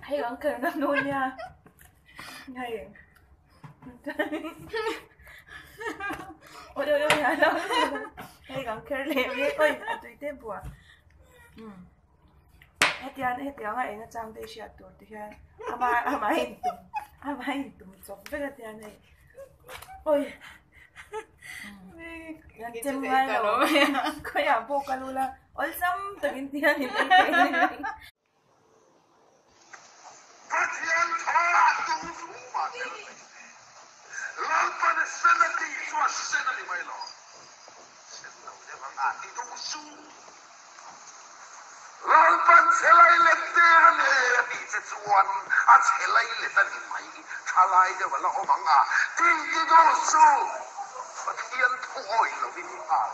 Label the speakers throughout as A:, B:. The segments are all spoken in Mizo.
A: Hei ang kher na hnu nia. Hei. Oi oi oi alo. Hei ang kher leh mek oi a tui te bua. Hetiang hetiang a eng atang te hriat tur te hian ama ama in tum ama in tum chawp vek a tian hei. Oi. Kan chem ngai lo. Khawiah pawh ka lu la awlsam takin tihian in en thei a ni.
B: Pathian tha tung thu mah tel mai se, Lalpan sen a tih chu a sen a ni mai lo. Sen lo deuh ang a ti duh su. Lalpan chhe lai let te a nei a tih che chuan a chhe lai let a ni mai. Tha lai deuh a la awm ang a ti ti duh su. Pathian thu awih lovin nghal.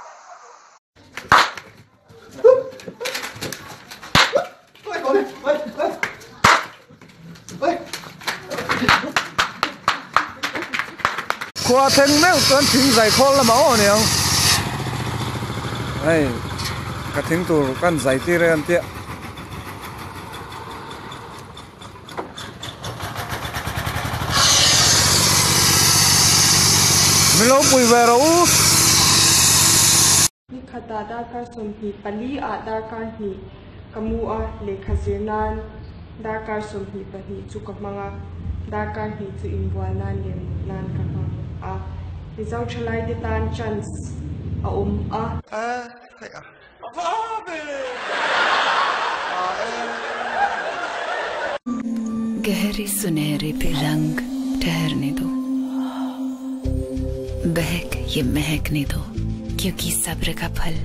C: Khua thleng meuh chuan thing zai khawl lamah aw ni ang hei ka thing tur kan zai tir e an tia. Min lo pui ve rawh u.
D: Ni khatah darkar 24 ah darkar hnih ka mu a, lehkha zir nan darkar 22 chu ka hmang a, darkar hnih chu inbual nan leh mut nan ka hmang a. Mizo thalaite tan chance a awm a.
E: गहरे सुनहरे पे रंग ठहरने दो बहक ये महकने दो क्योंकि सब्र का फल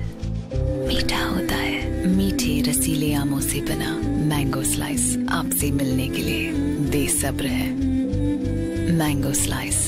E: मीठा होता है मीठे रसीले आमों से बना मैंगो स्लाइस आपसे मिलने के लिए बेसब्र है mango slice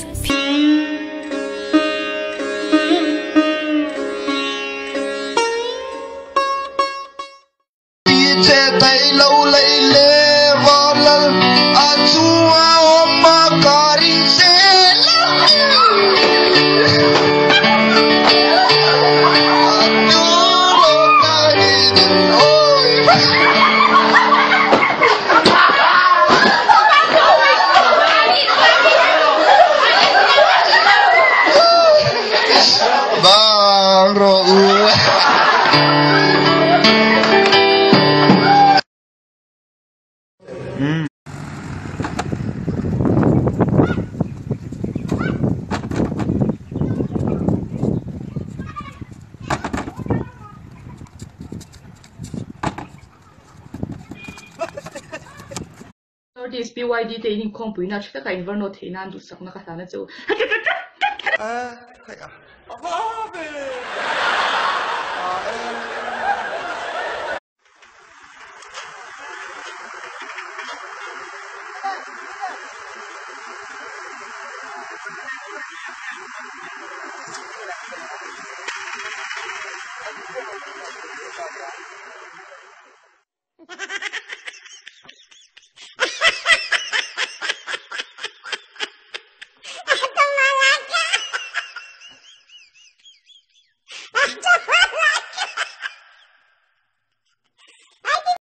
F: Northeast PYD te in inkhawmpuina tha taka in varnaw theih nan duhsakna ka hlan a che u.